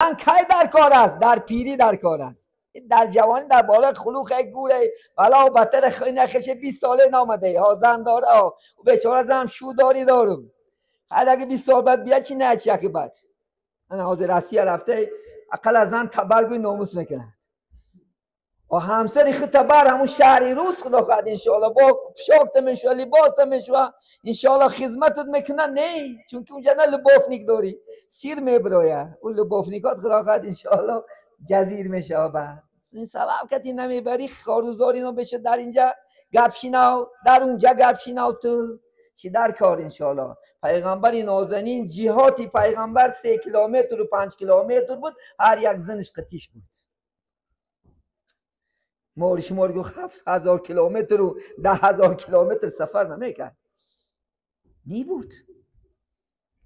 کی در کار است؟ در پیری در کار است. در جوانی در بالا خلوق گوره بلا و بتر نخشه 20 ساله نامده ها زن داره ها و بیچاره زن شو داری دارم. هر اگه 20 سال بعد بیا چی نه چی که بعد من حاضر رسیه رفته اقل از زن تبرگوی ناموس میکنه و همسر خود تبر همون شهری روز خدا خواهد انشاءالله با پشاک میشه لباس میشه انشاءالله خدمتت میکنه. نه چون که اونجا نه لبافنیک داری سیر میبرایه اون لبافنیکات خدا خواهد انشاءالله جزیر میشه. بعد این سبب که نمیبری خاروزار اینا بشه در اینجا گپ شیناو در اونجا گپ شیناو تو چی در کار انشاءالله. پیغمبر نازنین جهاتی پیغمبر 3 کیلومتر و 5 کیلومتر بود، هر یک زنش قطیش بود. مور شمار گفت 7000 کیلومتر و 10000 کیلومتر سفر نمیکرد می بود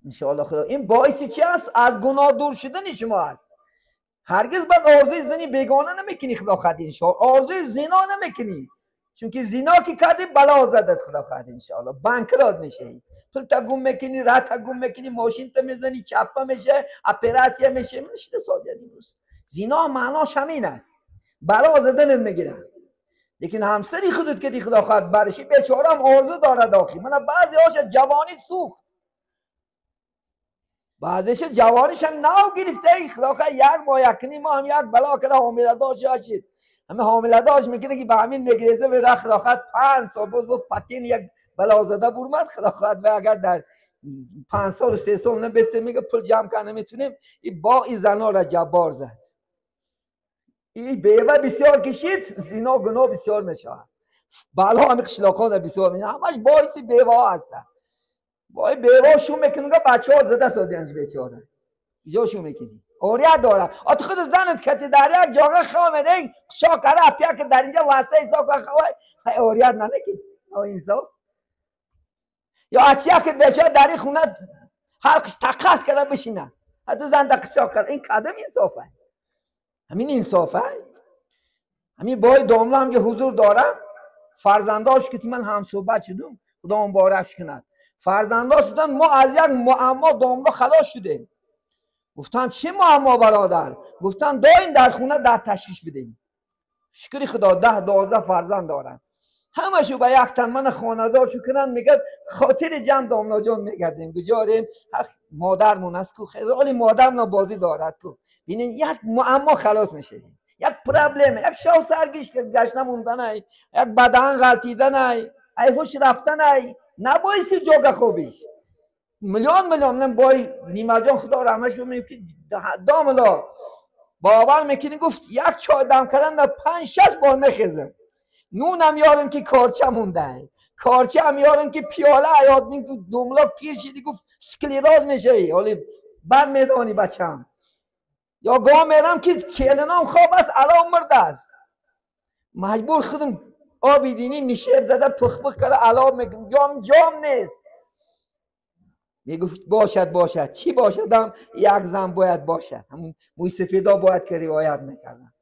انشاءالله. خدا این باعث چی است؟ از گناه دور شدن شما است. هرگز بعد آرزوی زنی بیگانه نمیکنی خدا خواهد انشاءالله، آرزوی زنا نمیکنی، چون که زنا که کردی بلا زدت خدا خواهد انشاءالله، بانکرات میشی، پول تا گم میکنی، راه تا گم میکنی، ماشین تا میزنی، چپه میشه، اپراسیا میشه. میشه ساده دیروز زنا معناش همین است، بلا زدنت میگیره. لیکن همسری خودت که دی خدا خواهد برشی بیچاره هم آرزو داره آخی. من بعضی هاش جوانی سوخت، بعضیش جوانیش هم نو گرفته ای خدا خواهد یک ماه یک نیم ماه هم یک بلا کرده حامله داشت شد، همه حامله داشت میکنه که به همین میگریزه به رخ خدا خواهد 5 سال باز با پتین یک بلا زده برمد خدا خواهد. و اگر در 5 سال و 3 سال نبسته میگه پول جمع کنه نمیتونیم، این با این زنا را جبار زد، این بیوه بسیار کشید، زنا گناه بسیار میشه، بلا همین قشلاقان بسیار میشه، همش باعث بیوه ها هستن. وای بیوه شو میکنه بچه ها زده سادیانش بیچاره اینجا شو میکنی اوریت داره. آت خود زنت کتی در یک جاگه خامه دی شاکره اپیا که در اینجا واسه ایسا که خواه اوریت نمیکنی انصاف. یا اتیا که بیچاره در این خونه حلقش تقص کرده بشینه حتی زن دقشا کرده، این کدام انصافه؟ همین انصافه؟ همین بای داملا هم که حضور دارم فرزنداش که من هم صحبت شدم خدا مبارکش کند، فرزنداش شدن ما از یک معما داملا خلاص شدیم. گفتم چه معما برادر؟ گفتن دایم در خونه در تشویش بدیم. شکر خدا 10 12 فرزند دارن، همشو به یک تن من خانه‌دار شو کنن. میگه خاطر جمع داملا جان میگردیم گجاریم مادرمون است کو خیلی مادرمون بازی دارد کو. ببینین یک معما خلاص میشه، یک پرابلم، یک شاو سرگیش گشنه موندن، یک بدن غلطیدن، ای هوش رفتن، نبایستی جاگه خوبیش میلیون میلیون. من بای نیما جان خدا رحمش کنه که داملا باور میکنی گفت یک چای دم کردن در 5 6 بار میخیزم، نونم یارم که کارچه مونده، کارچه هم یارم که پیاله یاد می دوملا پیر شدی گفت سکلیراز میشه حالی بد میدانی بچم. یا گاه میرم که کلنام خواب است الان مرده است، مجبور خودم آبی دینی میشه زده پخ پخ کرده الان میگم جام جام نیست. میگفت باشد باشد چی باشدم یک زن باید باشد، همون موی سفیدا باید که روایت میکردن.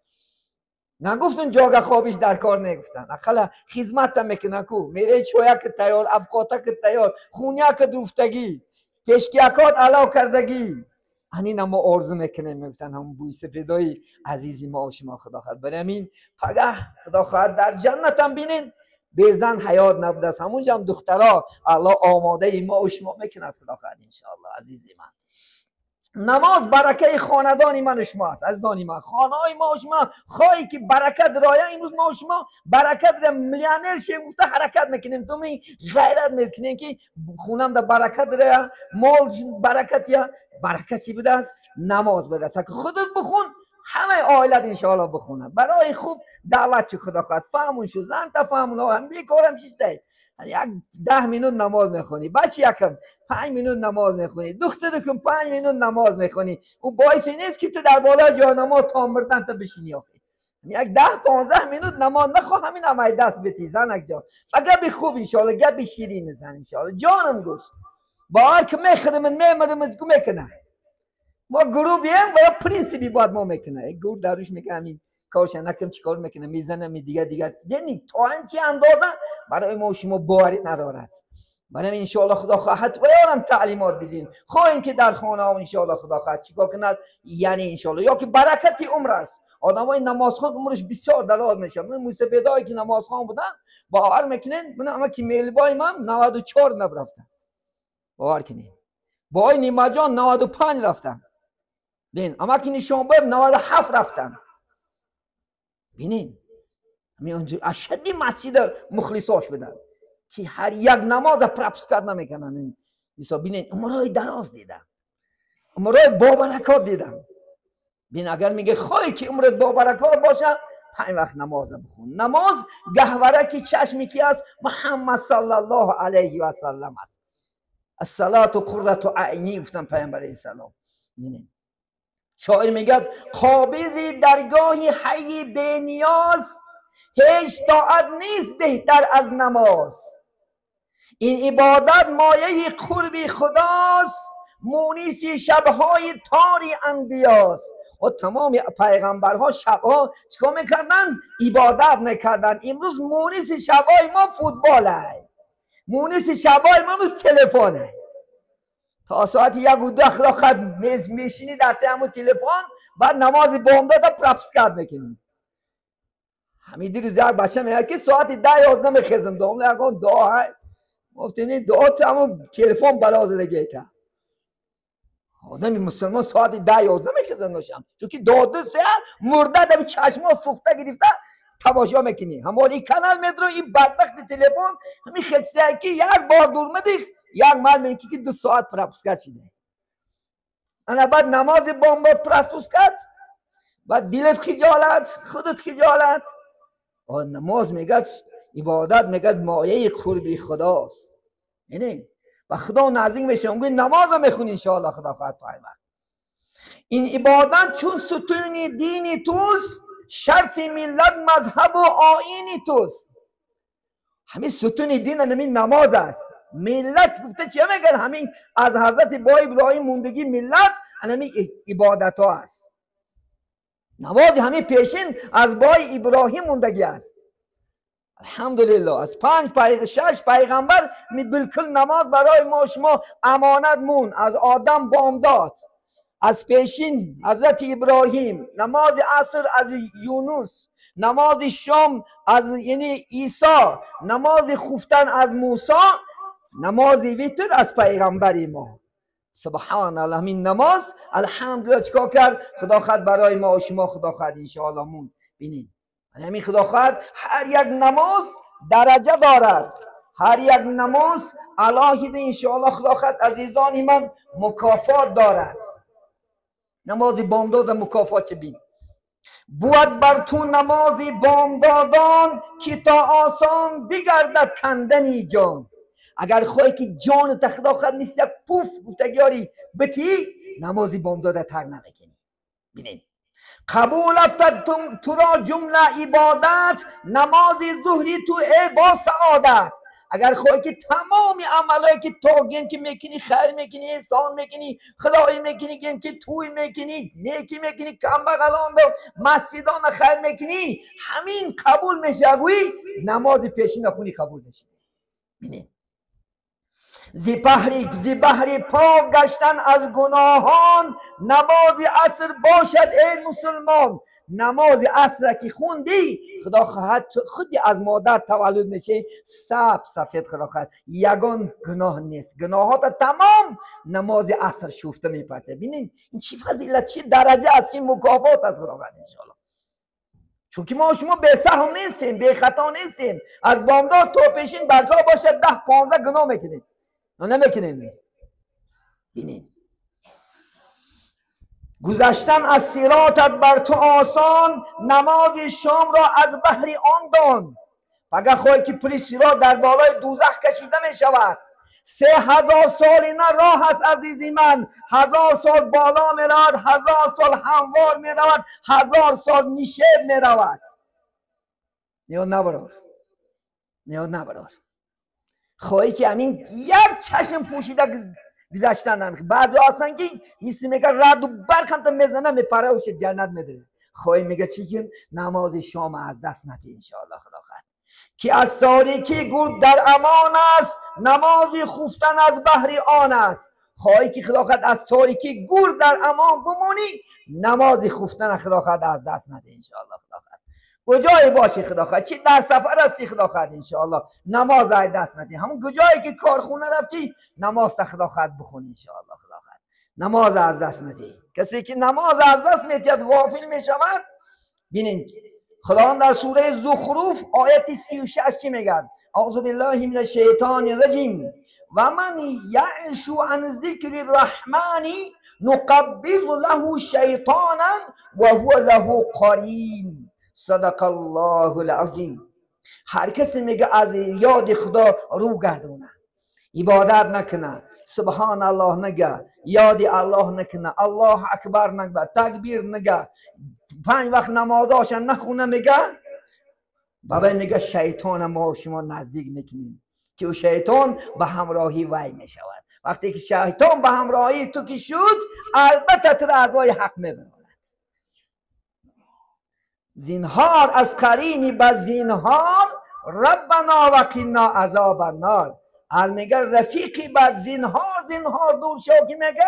نگفتن جاگه خوابش در کار نگفتن، اقلا خدمت هم میکنن کو میره چویا که تیار، افقاتا که تیار، خونیا که دروفتگی، پیشکیکات علا کردگی، همین ما آرزو میکنیم. میگفتن همون بوی سفیدای عزیزی ما و شما خدا خواهد برای همین پگه خدا خواهد در جنت هم بینین به زن حیات نبوده است، همونجا هم دخترها الله آماده ما و شما میکند خدا خواهد انشاءالله. عزیزی من نماز برکه خاندان من و شما است. عزیزان من خانه های ما و شما خواهی که برکت رایه امروز ما و شما برکت را میلیونر شیم گفته حرکت میکنیم، تو می غیرت میکنیم که خونم در برکت رایه، مال برکت یا برکت چی بوده است؟ نماز بوده است. که خودت بخون همه عائلت انشاءالله بخونه. برای خوب دعوت چه خدا خواهد فهمون شو زن تا فهمون هم بیکارم شیشته یک 10 minute نماز میخونی، بچه یکم 5 minute نماز میخونی، دخترکم 5 minute نماز میخونی، او باعث نیست که تو در بالای جای نماز تا مردن تا بشینی آخه. یک 10 15 minute نماز نخواه همین هم دست بتی زنک جان. گپ خوب انشاءالله، گپ شیرین زن انشاءالله جانم گوش باور که میخورم میمرم از گو میکنه. ما گروه بیم و یا پرینسیپی باید ما میکنه. گروه دروش میگه همین کارش نکم چیکار میکنه میزنه می دیگه دیگه، یعنی تا این چی اندازه برای ما شما باوری ندارد. برای انشاءالله خدا خواهد و تعلیمات بدین خواهیم که در خانه ها انشاءالله خدا خواهد چیکار کند، یعنی انشاءالله یا که برکت عمر است. آدمای نمازخوان عمرش بسیار دراز میشه. من موسفیدایی که نمازخوان بودن باور میکنن، من اما که میلبای من 94 نرفتن، باور کنین. با نیما جان 95 رفتن، ببین اما که نشان بایم 97 رفتن. ببینین همین اشدی مسجد مخلصاش بدن که هر یک نماز пропускать نمیکنن. مثلا ببینین عمرای دراز دیدم، عمرای با برکات دیدم. ببین اگر میگه خواهی که عمرت با برکات باشه، 5 وقت نماز بخون. نماز گهواره که چشمی کی است؟ محمد صلی الله علیه و سلم است. الصلاة قرة عینی گفتن پیامبر علیه السلام. شاعر میگه قابض درگاه حی بی نیاز، هیچ طاعت نیست بهتر از نماز. این عبادت مایه قرب خداست، مونیس شبهای تاری انبیاست. و تمام پیغمبرها شبها چیکار میکردن؟ عبادت میکردن. امروز مونیس شبهای ما فوتباله، مونیس شبهای ما امروز تلفنه. تا ساعت 1 و 2 خدا میشینی در همون تلفن، بعد نماز بامداد пропускать میکنی. همین دیروز یک بچه میگه که ساعت 10 11 میخیزم، دوم یکان دعا های گفتنی دعا تو همون تلفن بلا زدگی تا آدم مسلمان ساعت 10 11 میخیزن نشم، چون که داده سه مرده دم چشما سوخته گرفته تماشا میکنی. همون این کانال میدرو این بدبخت تلفن همین خلصه که یک بار دور میدی یک مال میگی که 2 ساعت пропускать شده. انا بعد نماز بامداد пропускать، بعد دلت خجالت، خودت خجالت. نماز میگه عبادت میگه مایه قربی خداست، یعنی و خدا نزدیک میشه. میگه نماز میخونی انشاءالله خدا خواهد پایبند. این عبادت چون ستون دینی توست، شرط ملت مذهب و آیینی توست. همین ستون دین همین نماز است. ملت گفته چیه میگن؟ همین از حضرت با ابراهیم موندگی ملت همین عبادت ها است. نماز همین پیشین از بای ابراهیم موندگی است. الحمدلله از 5 6 پیغمبر می بالکل نماز برای ما شما امانت مون. از آدم بامداد، از پیشین حضرت ابراهیم، نماز عصر از یونس، نماز شام از یعنی عیسی، نماز خفتن از موسی، نماز ویتر از پیغمبر ما. سبحان الله. این نماز الحمدلله چیکار کرد؟ خدا خواهد برای ما و شما خدا خواهد انشاءالله مون. ببینید همین خدا خواهد هر یک نماز درجه دارد، هر یک نماز علاهیده انشاءالله خدا خواهد عزیزان من مکافات دارد. نماز بامداد مکافات چه بین؟ بود بر تو نماز بامدادان که تا آسان بگردد کندنی جان. اگر خواهی که جان تا خدا خواهد مثل یک پوف گفتگیاری بتی، نماز بامداد تر نمیکنی. ببینید قبول افتد تو را جمله عبادت، نماز ظهری تو ای با سعادت. اگر خواهی که تمام عملایی که تا گیم که میکنی، خیر میکنی، احسان میکنی، خدایی میکنی، گیم که توی میکنی، نیکی میکنی، کم بغلان و مسجدان خیر میکنی، همین قبول میشه. گویی نماز پیشین خونی قبول میشه. ببینید زی بحری پاک گشتن از گناهان، نماز عصر باشد ای مسلمان. نماز عصر که خوندی خدا خواهد خودی از مادر تولد میشه سب سفید، خدا خواهد یگان گناه نیست، گناهات تمام نماز عصر شفته میپرده. ببینید این چی فضیلت، چی درجه است، چی مکافات از خدا خواهد انشاءالله. چون که ما شما به سهم نیستیم، به خطا نیستیم. از بامداد تا پیشین برکا باشد 10 15 گناه میکنیم، نمیکنیم. ببینید گذشتن از صراطت بر تو آسان، نماز شام را از بحر آن دان. فقط خواهی که پل صراط در بالای دوزخ کشیده می شود. 3000 سال اینا راه است عزیزی من. 1000 سال بالا می رود، 1000 سال هموار می رود، 1000 سال نشیب می رود. نیاد نبرار، نیاد نبرار. خواهی که همین یک چشم پوشیده گذشتن نمیخوای. بعضی هستن که مثل میگه رد و برق هم تا میزنه میپره و جنت میداره. خواهی میگه چی که نماز شام از دست ندی انشاءالله خدا خواهد. ки аз торикӣ гур дар амон аст, намози хуфтан аз баҳри он аст. Хоҳӣ ки худо аз торикӣ гур дар амон бимонӣ, намози хуфтан худо аз даст наде иншоаллоҳ. Куҷое бошی خدا خواهد، چی در سفر هستی خدا خواهد انشاءالله نماز از دست ندی. همون کجایی که کارخونه رفتی نماز خدا خواهد بخونی انشاءالله. خدا خواهد نماز از دست ندی. کسی که نماز از دست میتید غافل میشود. ببینید خداوند در سوره زخرف آیت 36 چی میگه؟ اعوذ بالله من الشیطان الرجیم و من یعش عن ذکر الرحمن نقبض له شیطانا وهو له قرین. صدق الله العظیم. هر کسی میگه از یاد خدا رو گردونه، عبادت نکنه، سبحان الله نگه، یاد الله نکنه، الله اکبر نگه، تکبیر نگه، 5 وقت نمازاش نخونه، میگه بابا میگه شیطان ما شما نزدیک میکنیم که او شیطان به همراهی وی میشود. وقتی که شیطان به همراهی تو که شد، البته تو را از وی حق میبرد. زینهار از قرینی به زینهار ربنا وقنا عذاب النار. ال میگه رفیقی بعد زینهار زینهار دور شو که میگه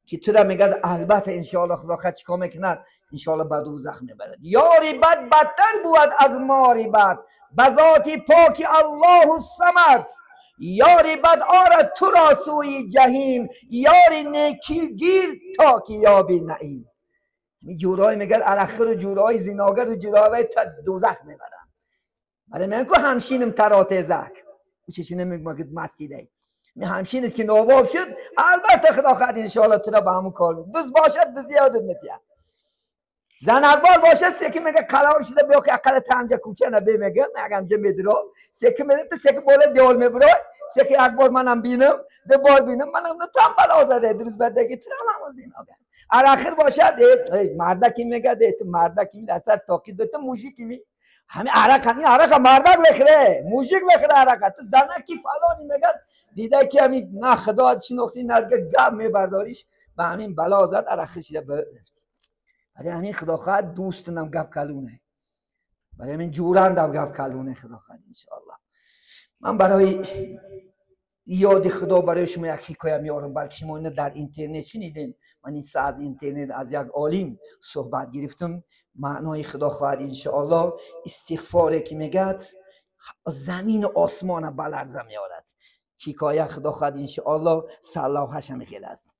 که تو را میگه البته انشاءالله خدا خود چیکار میکند؟ انشاءالله به دوزخ میبرد. یاری بد بدتر بود از ماری بد، به ذات پاک الله الصمد. یاری بد آرد تو را سوی جهیم، یاری نیکی گیر تا که یابی نعیم. جورای میگه الاخر و جورای زیناگر و جورای تا دوزخ میبرن. ولی من که همشینم ترات زک او چه نمیگم که مسیده می همشینت که نوباب شد، البته خدا خواهد انشاءالله تو را به همون کار دوز باشد دوز یادت میتید. زن اقبال باشد سکی میگه قلار شده بیا که اقل تمجه کوچه نبی میگه مگم میدرو سکی میده تو سکی بالا دیوار میبره سکی اکبر منم بینم دو بار بینم منم تم بلا زده دروز بدگی ترم هم از اینا الاخر باشد مردکی میگه ده تو مردکی در سر تاکی دو تو موشیکی می همه عرق همین عرق مردک بخره موشیک بخره عرق تو زنکی فلانی میگه دیده که همین نه خدا شناختی نه دیگه گپ میبرداریش به همین بلا زد الاخر شده برفت. برای همین خدا خواهد دوستنم گپ کلونه، برای همین جورندم گپ کلونه خدا خواهد انشاءالله. من برای یاد خدا برای شما یک حکایه میارم، بلکه شما اینو در اینترنت شنیدین. من این از اینترنت از یک عالم صحبت گرفتم. معنای خدا خواهد انشاءالله استغفاری که میگد زمین و آسمان به لرزه میارد. حکایه خدا خواهد انشاءالله صلاحش هم خیلی است.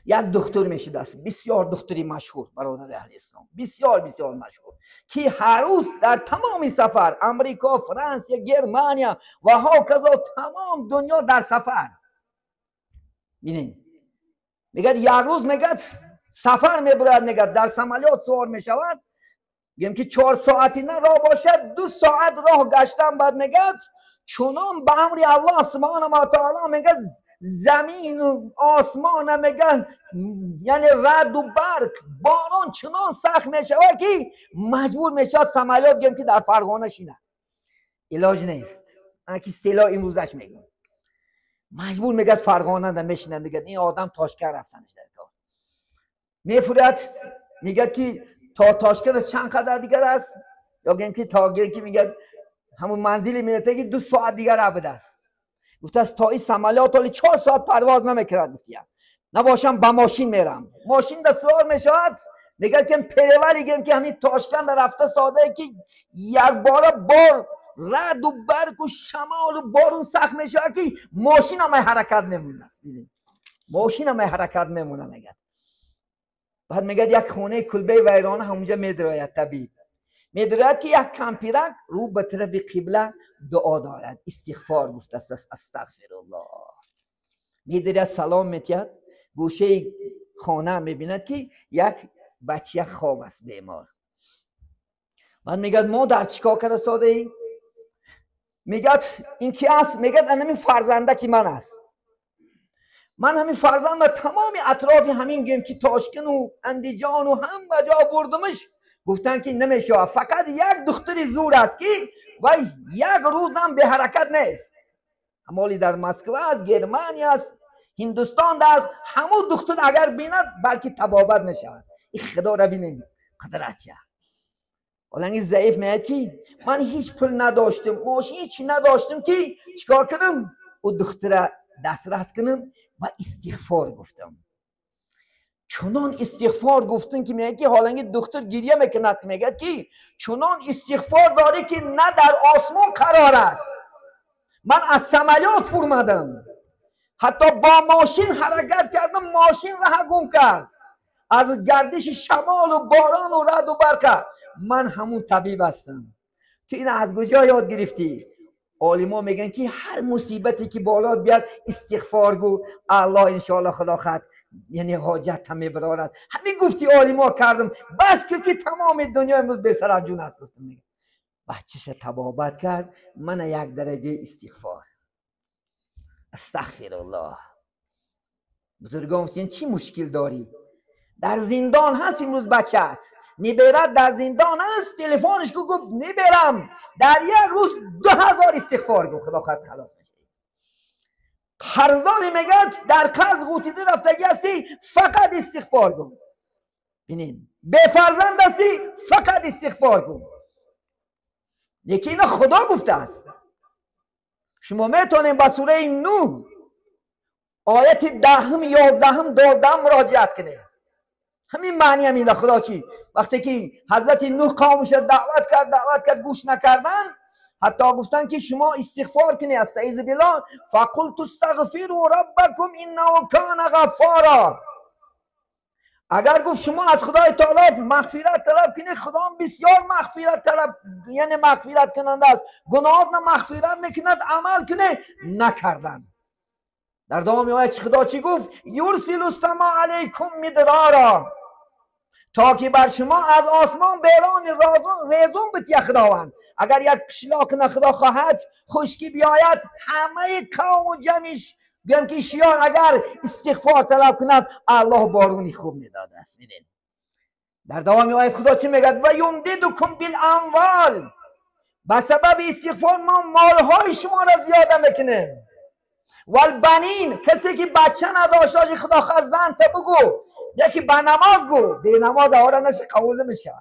یک دکتر میشد است، بسیار دکتری مشهور برادر اهل اسلام، بسیار بسیار مشهور که هر روز در تمام سفر امریکا، فرانسه، گرمانیا و هاکذا تمام دنیا در سفر. ببینید میگه یک روز میگه سفر میبرد، میگه در سمالیات سوار میشود، میگم که 4 ساعتی نه راه باشد، 2 ساعت راه گشتن. بعد میگه چونان به امر الله سبحانه و تعالی میگه زمین و آسمان میگه یعنی رد و برق باران چنان سخت میشه که مجبور میشه سمالیات بگم که در فرغانه شینه، علاج نیست. من که اصطلاح امروزش میگم مجبور میگه فرغانه در میشینن. میگه این آدم تاشکر رفتنش در کار میفرد، میگه که تا تاشکر چند قدر دیگر است، یا گیم که تا که میگه همون منزلی میرته که 2 ساعت دیگر عبد است. گفته است تا این سمالیات حالی 4 ساعت پرواز نمیکرد. گفتیم نباشم با ماشین میرم. ماشین در سوار میشود، نگه که پرولی گیم که همین تاشکند رفته ساده که یک باره بار رد و برق و شمال و بارون سخت میشه که ماشین هم حرکت میمونه است. ماشین هم حرکت میمونه. میگه بعد میگه یک خونه کلبه ویرانه همونجا میدراید طبیب میدراید که یک کمپیرک رو به طرف قبله دعا دارد، استغفار گفته است، استغفر الله. میدراید سلام میتید، گوشه خانه میبیند که یک بچه خواب است بیمار. بعد میگه مادر چیکار کرده ساده ای؟ میگه این کی است؟ میگه همین فرزنده که من است. من همین فرزند و تمام اطراف همین گیم که تاشکن و اندیجان و هم جا بردمش، گفتن که نمیشه، فقط یک دختر زور است که و یک روز هم به حرکت نیست. همالی در مسکو است، گرمانی است، هندوستان است، همون دختر اگر بیند بلکه تبابت نشود. این خدا را بینید قدرت چه. حالا ضعیف میاد که من هیچ پول نداشتم، ماشین هیچ نداشتم که چیکار کنم؟ او دختر دسترس کنم و استغفار گفتم. چنان استغفار گفتن که میگه که حالا دختر گریه میکند، میگه که چنان استغفار داره که نه در آسمان قرار است. من از سملیات فرمدم، حتی با ماشین حرکت کردم، ماشین را گم کرد از گردش شمال و باران و رعد و برق. من همون طبیب هستم. تو این از کجا یاد گرفتی؟ عالما میگن که هر مصیبتی که بالات بیاد استغفار گو، الله انشاءالله خدا خد یعنی حاجت هم میبرارد. همین گفتی عالما کردم، بس که تمام دنیا امروز به سرم جون است. گفتم میگه بچه‌ش تبابت کرد، من یک درجه استغفار، استغفر الله. بزرگان گفتن چی مشکل داری؟ در زندان هست امروز بچت، نبرد در زندان هست، تلفنش کو گفت نبرم، در یک روز 2000 استغفار گفت، خدا خد خلاص میشه. قرضداری میگه در قرض غوطیده رفتگی هستی، فقط استغفار گفت. ببینین به فرزند هستی، فقط استغفار گفت. یکی اینا خدا گفته است. شما میتونین با سوره نوح آیت 10، 11، 12 مراجعت کنید. همین معنی هم اینه. خدا چی؟ وقتی که حضرت نوح قومش دعوت کرد، گوش نکردن، حتی گفتن که شما استغفار کنید، استعیذ بالله، فقلت استغفروا ربکم انه کان غفارا. اگر گفت شما از خدای تعالی مغفرت طلب کنید، خدا بسیار مغفرت طلب، یعنی مغفرت کننده است، گناهات مغفرت میکند، عمل کنه. نکردن. در دوام آیت خدا چی گفت؟ یرسل السماء علیکم مدرارا، تا که بر شما از آسمان باران ریزون بتیه خداوند. اگر یک قشلاق نه خدا خواهد خشکی بیاید، همه قوم و جمعش گم که شیار اگر استغفار طلب کند، الله بارونی خوب میداده است. ببینید در دوام آیت خدا چی میگه؟ و یمددکم بالاموال، به سبب استغفار ما مالهای شما را زیاده میکنیم. والبنین، کسی که بچه نداشته خدا خواهد زن تا بگو، یکی به نماز گو، به نماز آره نشه قبول نمیشه.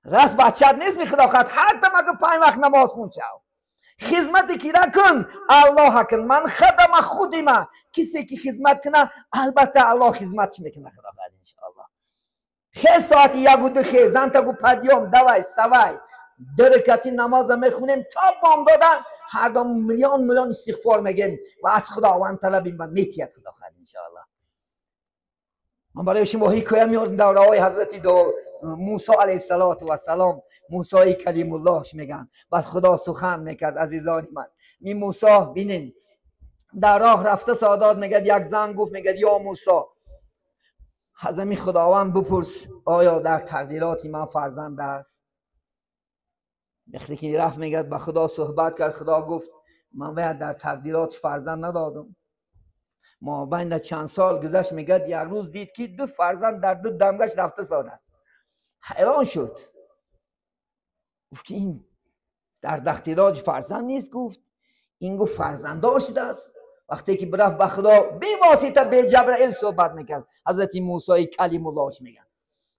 راست بچه نیست می خدا خواهد هر دم اگه 5 وقت نماز خون شو، خدمت کی را کن، الله کن. من خدم خودی ما، کسی که خدمت کنه البته الله خدمتش میکنه خدا خواهد انشاءالله. خیلی ساعت 1 و 2 خیلی زن تا گو پدیوم دوای سوای درکتی نماز میخونیم تا بام دادن، هر دم میلیون میلیون استغفار میگیم و از خداوند طلبیم و میتید خدا خواهد انشاءالله. من برای شما حکایه میارم دوره های حضرت موسی علیه السلام، موسی کلیم الله میگن، بعد خدا سخن میکرد. عزیزان من، می موسی بینین در راه رفته سادات میگه، یک زن گفت، میگه یا موسی از می خداوند بپرس آیا در تقدیرات من فرزند است؟ وقتی که رفت میگه با خدا صحبت کرد، خدا گفت من باید در تقدیرات فرزند ندادم. ما بین چند سال گذشت، میگه یک روز دید که 2 فرزند در 2 دمگش رفته ساده است. حیران شد، گفت که این در تقدیرات فرزند نیست. گفت این گفت فرزنددار شده است. وقتی که برفت به خدا بی واسطه به جبرائیل صحبت میکرد، حضرت موسی کلیم الله میگن،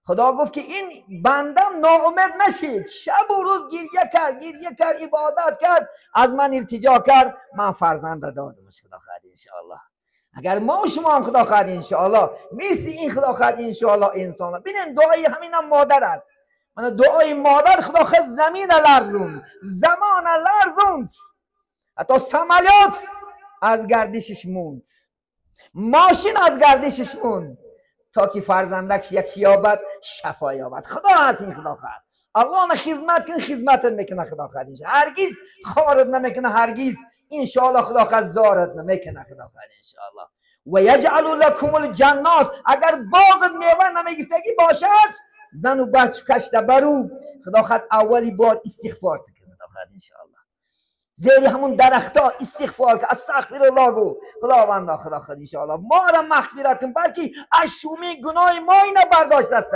خدا گفت که این بندم ناامید نشید، شب و روز گریه کرد، عبادت کرد، از من التجا کرد، من فرزند دادمش خدا خواهد انشاءالله. اگر ما و شما هم خدا خواهد انشاءالله مثل این خدا خواهد انشاءالله انسان. ببینید دعای همینم مادر است. من دعای مادر خدا خواهد زمین لرزوند، زمان لرزوند، حتی سملیات از گردشش موند، ماشین از گردشش موند، تا که فرزندک یک یابد، شفا یابد. خدا هست این خدا خواهد. الله خدمت کن، خدمتت میکنه خدا خواهد انشاءالله. هرگز خارت نمیکنه، هرگز انشاءالله خدا خواهد زارت نمیکنه خدا خواهد انشاءالله. و یجعل لکم الجنات، اگر باغ میوه نمیگفتگی باشد، زن و بچه کشته برو، خدا خواهد اولی بار استغفار کنه خدا خواهد انشاءالله. زیر همون درختا استغفار که استغفر الله گو، خداوندا خدا خود انشاءالله ما را مغفرت کن، بلکه از شومی گناه ما اینا برداشت است.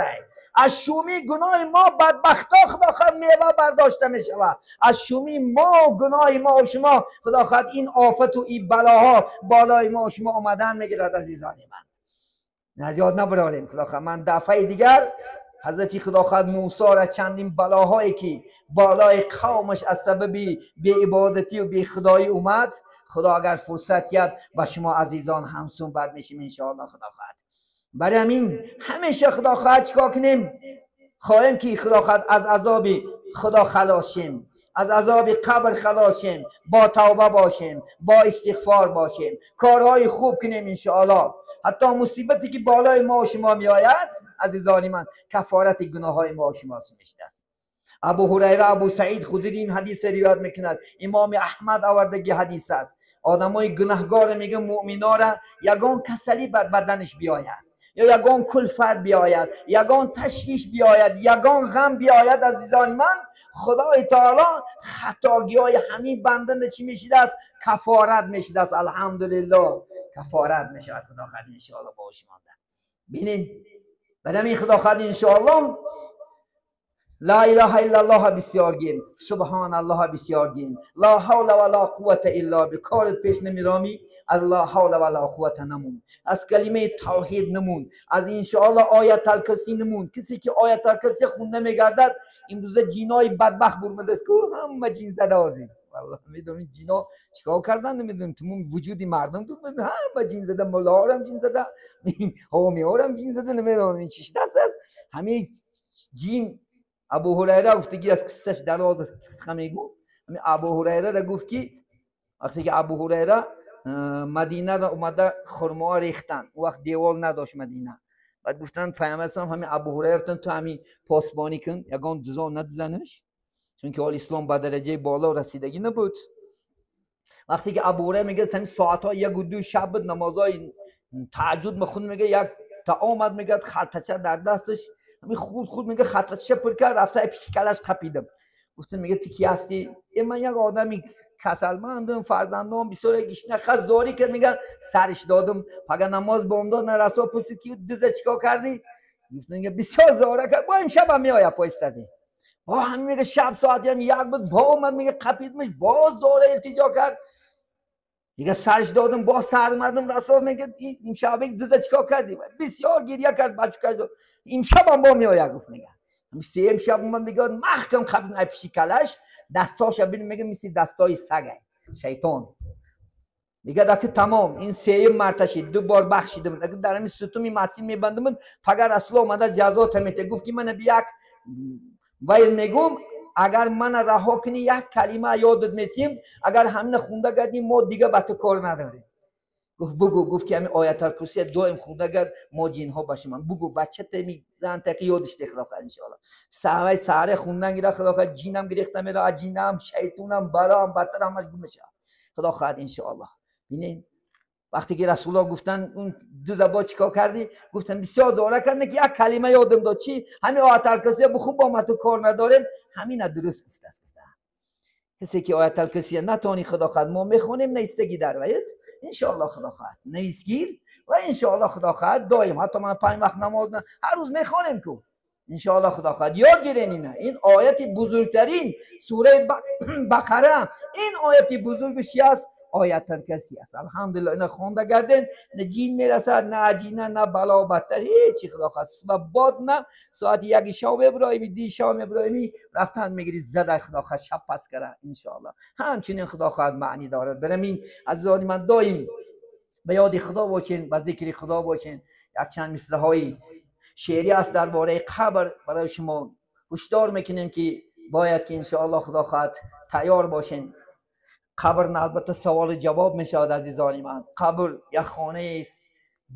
از شومی گناه ما بدبختا خدا خود میوه برداشته می شود. از شومی ما گناه ما و شما خدا خود این آفت و این بلاها بالای ما و شما آمدن میگیرد. عزیزان من زیاد نبراریم خدا خود، من دفعه دیگر ҳазрати худохоҳад Мусоро чандин балоҳое ки болои қавмаш аз сабаби беибодатию бехудоӣ омад, худо агар фурсат диҳад ба шумо азизон ҳам суҳбат мешим иншоаллоҳ худо хоҳад. Барои ҳамин ҳамеша худо хоҳад чикор кунем? Хоҳем ки худо хоҳад аз азоби худо халос шем, аз азоби қабр халос шем, бо тавба бошем, бо истиғфор бошем, корҳои хуб кунем иншоаллоҳ. Ҳатто мусибате ки болои мо шумо меояд, азизони ман, кафорати гуноҳҳои мо шумо мешудааст. Абу Ҳурайра, Абу Саид Худри ин ҳадис ривоят мекунад, Имоми Аҳмад овардаги ҳадис аст. Одамои гунаҳгор мегӯ муъминора ягон касалӣ бар баданаш биёяд ё ягон кулфат биёяд, ягон ташвиш биёяд, ягон ғам биёяд, азизони ман, худои таоло хатогиҳои ҳамин банданда чӣ мешидааст? Кафорат мешидааст. Алҳамдулиллоҳ, кафорат мешавад худо хоҳад иншоаллоҳ бо шумо. Бинед, барои ҳамин худо хоҳад иншоаллоҳ ла илаҳа иллаллоҳ бисёр гин, субҳоналлоҳ бисёр гин, ла ҳавла ва ла қуввата илла би. Корат пеш намеромӣ, аз ла ҳавла ва ла қуввата намун, аз калимаи тавҳид намун, аз иншоаллоҳ ояталкурсӣ намун. Касе ки ояталкурсӣ хунда мегардад, имрӯза ҷинои бадбахт бурмадааст ку ҳама ҷинзада ҳозир. Валлоҳ намедонам ҷино чикор кардан, намедонам тамом вуҷуди мардум дур, ҳама ҷинзада, муллоҳорам ҷинзада, ҳомиҳорам ҷинзада, намедонам чӣ шудаст аст. Ҳамин ҷин Абу Ҳурайра гуфтагӣ аз қиссаш дароз аст, қисқа мегӯ. Ҳамин Абу Ҳурайраро гуфт ки вақте ки Абу Ҳурайра Мадинаро омада хурмоа рехтанд, он вақт девол надошт Мадина. Баъд гуфтанд Пайғамбар салом ҳамин Абу Ҳурайра гуфтанд ту ҳамин посбонӣ кун, ягон дузо надизанаш, чунки ҳол ислом ба дараҷаи боло расидагӣ набуд. Вақте ки Абу Ҳурайра мегӯяд ҳамин соатҳои 1 ва 2 шаб буд, намозҳои таҳаҷҷуд мехонд, мегӯяд як та омад, мегӯяд халтача дар дасташ, ҳамин хурд хурд мегӯяд халтачаша пур кард, рафта пиши калаш қапидам. Гуфтам, мегӯяд ту ки ҳастӣ? Э, ман як одами касалмандам, фарзандом бисёр гишна хас зорӣ кард, мегӯяд сариш додам. Пага намоз бомдод нарасо пурсид ки дуза чикор кардӣ? Гуфтам, мегӯяд бисёр зора кард, бо имшабам меояд поистадӣ. Бо ҳамин мегӯяд шаб соати ҳам 1 буд, бо омад, мегӯяд қапидмиш, боз зора илтиҷо кард. Мегӯяд сариш додам, боз сар омадам расо, мегӯяд имшаб дуза чикор кардӣ? Бисёр гиря кард, бачукаш имшабам бо меояд гуфт, мегӯяд. Сеюм шаб омад, мегӯяд маҳкам қапидм ай пиши калаш, дастоша бин, мегӯяд мисли дастои сагай шайтон. Мегӯяд аки тамом, ин сеюм марташид, ду бор бахшидам. Аки дар ҳамин сутуми масҷид мебандам, пагар расуло омада ҷазота метиҳад. Гуфт ки мана як вай мегӯм, агар мана раҳо кунӣ як калима ёдат метиҳем, агар ҳамина хунда гардӣ мо дига ба ту кор надорем. Гуфт бугӯ, гуфт ки ҳамин ояталкурсия доим хунда гард, мо ҷинҳо ба шумо. Бугӯ бачата ми занта ки ёдиш де худо хоҳад иншоаллоҳ. Саҳваи саҳре хундан гира худо хоҳад ҷинам гирехта меравад, аз ҷинам, шайтонам, балоам, бадтар ҳамаш гум мешавад. Худо хоҳад иншоаллоҳ. Бинед, вақте ки расуллоҳ гуфтанд он ду забо чикор кардӣ? Гуфтам бисёр зора кардам ки як калима ёдам дод, чӣ? Ҳамин ояталкурсия бихун, бо ма ту кор надорем. Ҳамина дуруст гуфтааст. Касе ки ояталкурсия натавонӣ худо хоҳад мо мехонем навистагӣ дар ваят иншоаллоҳ худо хоҳад нависгир ва иншоаллоҳ худо хоҳад доим ҳатто ман 5 вақт намоз ҳар рӯз мехонем ку иншоаллоҳ худо хоҳад ёд гирен. Ина ин ояти бузургтарин сураи Бақара, ин ояти бузургаш чи аст? Ояталкурси аст. Алҳамдулиллоҳ, ина хонда гарден, на ҷин мерасад, на аҷина, на бало бадтар, ҳечи худо хоҳад ва бод на соати 1 шав мебироими, 2 шав мебироими, рафтан мегири зада худо хоҳад шаб пас кара иншоаллоҳ. Ҳамчунин худо хоҳад маънӣ дорад. Барои ҳамин азизони ман доим ба ёди худо бошен, ба зикри худо бошен. Якчанд мисраҳои шеърӣ аст дар бораи қабр барои шумо ҳушдор мекунем ки бояд ки иншоаллоҳ худо хоҳад тайёр бошен. Қабр албатта саволу ҷавоб мешавад азизони ман. Қабр як хонаест,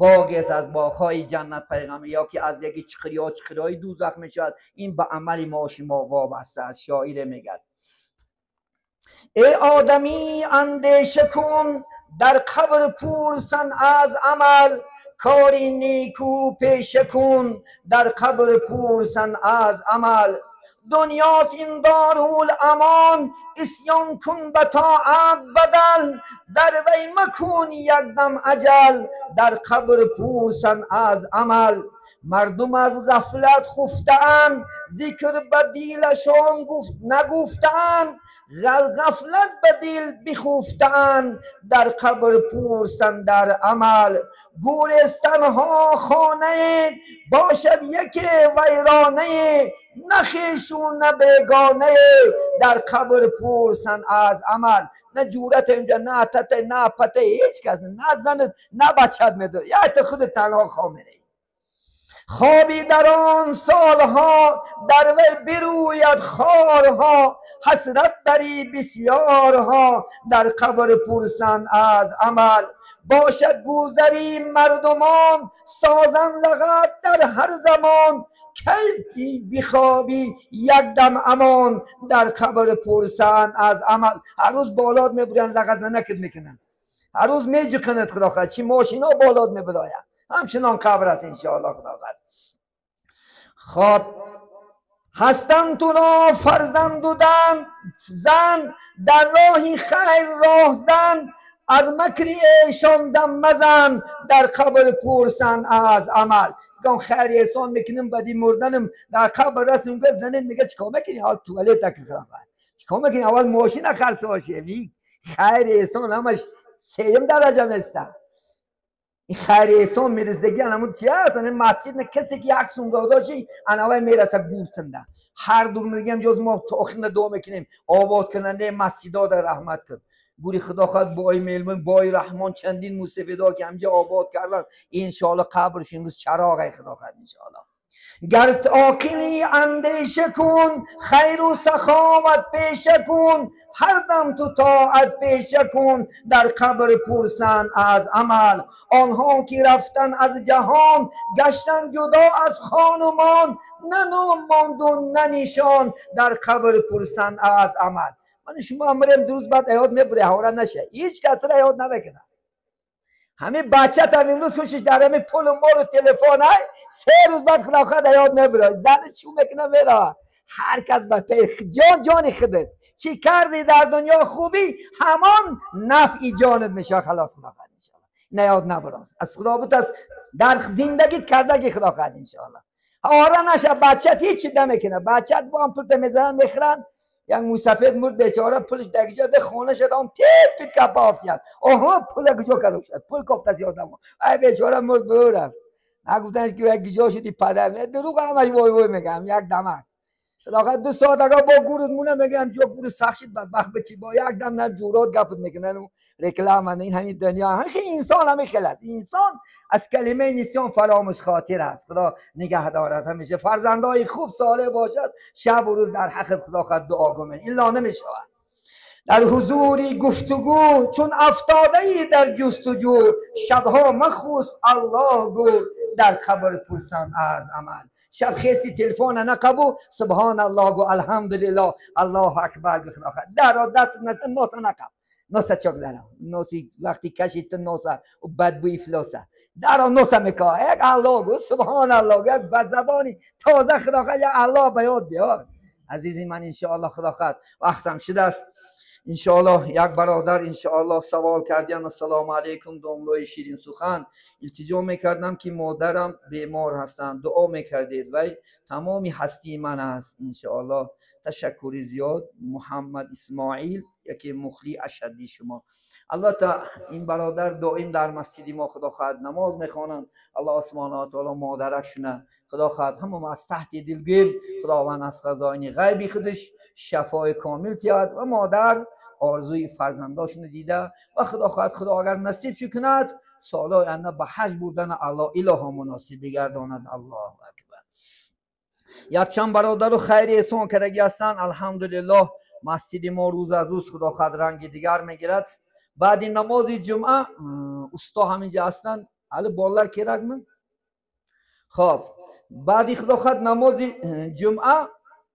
боғест аз боғҳои ҷаннат пайғамбар ё ки аз яке чиқирё чиқирҳои дӯзах мешавад. Ин ба амали мо шумо вобаста аст. Шоире мегӯяд: эй одамӣ андеша кун, дар қабр пурсан аз амал, кори неку пеша кун, дар қабр пурсан аз амал. دنیاست این دارالامان عصیان کن به طاعت بدل در وی مکن یک دم عجل در قبر پرسند از عمل مردم از غفلت خفته‌اند ذکر به دلشان گفت نگفته‌اند غفلت به دل بخفته‌اند در قبر پرسند در عمل گورستانها خانه باشد یک ویرانه نه خویش و نه بیگانه در قبر پرسند از عمل نه جورت اینجا نه تته نه پته هیچ کس نه زنت نه بچت میداره یا تو خود تنها خواب میری خوابی در آن سالها در وی بروید خارها حسرت بری بسیارها در قبر پرسند از عمل باشد گذری مردمان سازند لغت در هر زمان کی بخوابی یک دم امان در قبر پرسند از عمل هر روز بالات میبرند لغت زنکت میکنند هر روز میجقند خدا خواهد چی ماشینا بالات میبرایند همچنان قبر است انشاءالله خدا خواهد. خب هستند تو را فرزند و زن در راهی خیر راه زن از مکر ایشان دم مزن در قبر پرسند از عمل گم خیر احسان میکنم بدی مردنم در قبر رسم میگه زنن میگه چیکار میکنی حال توالت تک چیکار میکنی اول ماشین خرس باشه خیر احسان همش سیم درجه میسته این خیر احسان میرسدگی انمون چی هست؟ این مسجد نه کسی که یک سوم داشی انوای میرسه گورتنده هر دور میگم جز ما تا آخر دعا میکنیم آباد کننده مسجدها در رحمت کن گوری خدا خواهد بای میلمون بای رحمان چندین موسفیدا که همجا آباد کردن انشاءالله قبرش امروز چراغ خدا خواهد انشاءالله. گرت عاقلی اندیشه کن خیر و سخاوت پیشه کن هر دم تو طاعت پیشه کن در قبر پرسند از عمل آنها که رفتن از جهان گشتن جدا از خانمان نه نام ماند و نه نشان در قبر پرسند از عمل. من شما امرم دو روز بعد یاد میبره هورا نشه هیچ کس را یاد نمیکنه همه بچه تا امروز خوشش در همه پول و مال و تلفن های 3 روز بعد خدا یاد نمیره زن چو میکنه میره هر کس به پی جان جان خودت چی کردی در دنیا خوبی همان نفعی جانت میشه خلاص خدا خواهد انشاءالله نه یاد نبره از خدا بود از در زندگیت کرده که خدا خواهد انشاءالله آره نشه بچت هیچ نمیکنه بچت با هم پول میزنن میخرن یک موسفید مرد بیچاره پولش در جا به خانه شد هم تیپ تیپ کپ افتاد آها پول کجا کردم شد پول کافت از یادم ای بیچاره مرد برو رفت نگفتنش که یک جا شدی پدر دروغ همش وای وای میگم یک دمک آقا 2 ساعت اگه با گورت مونه میگم جو گور سخت شد بدبخت بچی با یک دم نه جورات گپت میکنن و رکلام این همین دنیا همین انسان همین خلاص انسان از کلمه نسیان فراموش خاطر است. خدا نگه دارد همیشه فرزندای خوب صالح باشد شب و روز در حق خدا خود دعا کنه الا نمیشود. در حضوری گفتگو چون افتاده ای در جستجو شبها مخوس الله گو در قبر پرسند از عمل شب خیسی تلفن نقبو سبحان الله گو الحمدلله الله اکبر گو خدا در دست نوس نقب نوس چاگلرا نوسی وقتی کشید نوس و بدبوی افلاسه در نوس میکا یک الله گو سبحان الله یک بد زبانی تازه خدا یا الله به یاد بیار عزیزی من انشاءالله خدا خواهد وقتم شده است انشاءالله یک برادر انشاءالله سوال کردن السلام علیکم داملای شیرین سخن التجا میکردم که مادرم بیمار هستند دعا میکردید و تمامی هستی من است انشاءالله تشکر زیاد محمد اسماعیل یکی مخلی اشدی شما. البته این برادر دائم در مسجد ما خدا خواهد نماز میخوانند الله سبحانه و تعالی مادرشونه خدا خواهد همه از تحت دل گویم خداوند از خزاین غیبی خودش شفای کامل تیاد و مادر آرزوی فرزنداشون دیده و خدا خواهد خدا اگر نصیب کند سالهای آینده به حج بردن الله اله مناسب بگرداند. الله اکبر. یک چند برادر و خیر احسان کردگی هستند الحمدلله مسجد ما روز از روز خدا خواهد رنگ دیگر میگیرد. بعد نماز جمعه استا همینجا هستند حالا بالر کرک من خب بعد خدا خواهد نماز جمعه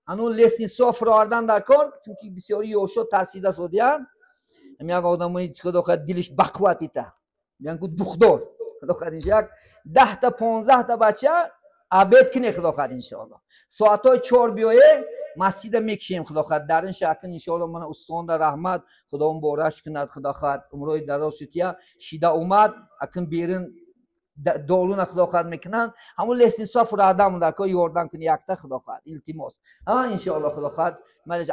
انو لسنیسا فراردن در کار چونکی بسیاری یوشا ترسیده سودیان هم یک آدمایی خدا خواهد دلش بقوتی تا میگن که دختر خدا خواهد اینجا یک 10 تا 15 تا بچه عبید کنه خدا خواهد انشاءالله ساعتای 4 بیایه Масҷида мекушем, худо хоҳад, дар ин шакл иншоалло. Мана устонда раҳмат, худо муборак кунад, худо хоҳад, умрои дароз шутия шида омад. Акн берин долуна, худо хоҳад, мекунанд. Ҳамун лестница фурадам дако ёрдам куни якта, худо хоҳад, илтимос. Иншоалло, худо хоҳад,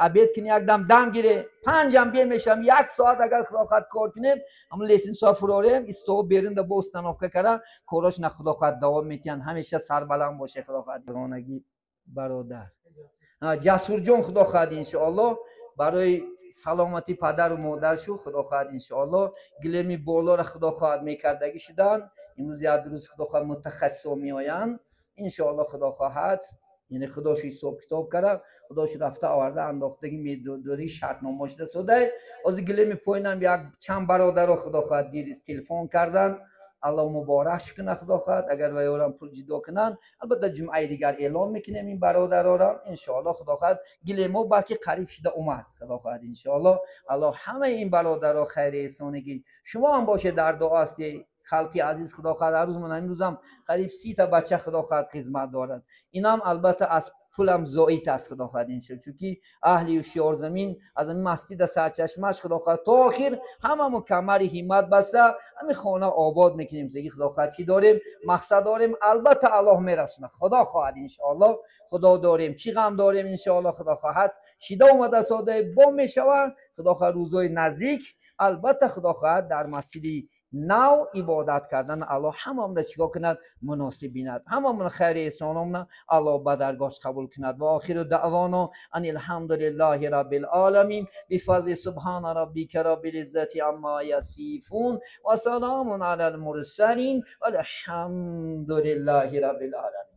обед куни, якдам дам гире, панҷам бе мешавам, як соат агар, худо хоҳад, кор кунем, ҳамун лестница фурорем, исто беринда бо установка кара корош на, худо хоҳад, давом метиҳанд. Ҳамеша сарбаланд боше, худо хоҳад. Ронаги бародар Ҷасурҷон, худо хоҳад, иншоалло, барои саломатӣ падару модаршу, худо хоҳад, иншоалло, гилеми болоро, худо хоҳад, мекардагӣ шуданд. Имрӯз як рӯз, худо хоҳад, мутахассисо меоянд, иншоалло, худо хоҳад, яъне худошу ҳисоб китоб кара, худошу рафта оварда андохтаги медодаги шартнома шуда содай. Ҳозир гилеми поинам як чанд бародаро, худо хоҳад, дирӯз телефон карданд. Аллоҳ муборак кунад, худо хоҳад, агар ваёрам пул ҷудо кунанд, албатта, ҷумъаи дигар эълон мекунем ин бародарора, иншоалло, худо хоҳад. Гилемо балки қариб шида омад, худо хоҳад, иншоалло. Аллоҳ ҳамаи ин бародаро хайри эҳсонигӣ. Шумо ҳам бошед, дар дуо ҳасти, халқи азиз, худо хоҳад. Ҳар рӯз ман имрӯзам қариб 30-та бача, худо хоҳад, хизмат дорад. Инам албатта аз пулам зоид аст, худо хоҳад, иншо, чунки аҳли ҳушёрзамин аз ҳамин масҷида сарчашмааш, худо хоҳад, то охир ҳамамо камари ҳиммат баста ҳамин хона обод мекунем. Зиги, худо хоҳад, чӣ дорем, мақсад дорем, албатта, Аллоҳ мерасонад, худо хоҳад, иншоалло. Худо дорем, чӣ ғам дорем? Иншоалло, худо хоҳад, шида омада содаи бом мешавад, худо хоҳад, рӯзои наздик, албатта, худо хоҳад, дар масҷиди нав ибодат кардан. Аллоҳ ҳамамона чикор кунад, муносиб бинад, ҳамамона хайри эҳсономона Аллоҳ ба даргоҳш қабул кунад. Ва охиру даъвоно ан алҳамдулиллаҳи раббил оламин. Бифазли субҳана роббика роббил иззати амма ясифун ва саломун алал мурсалин валҳамдулиллаҳи раббил оламин.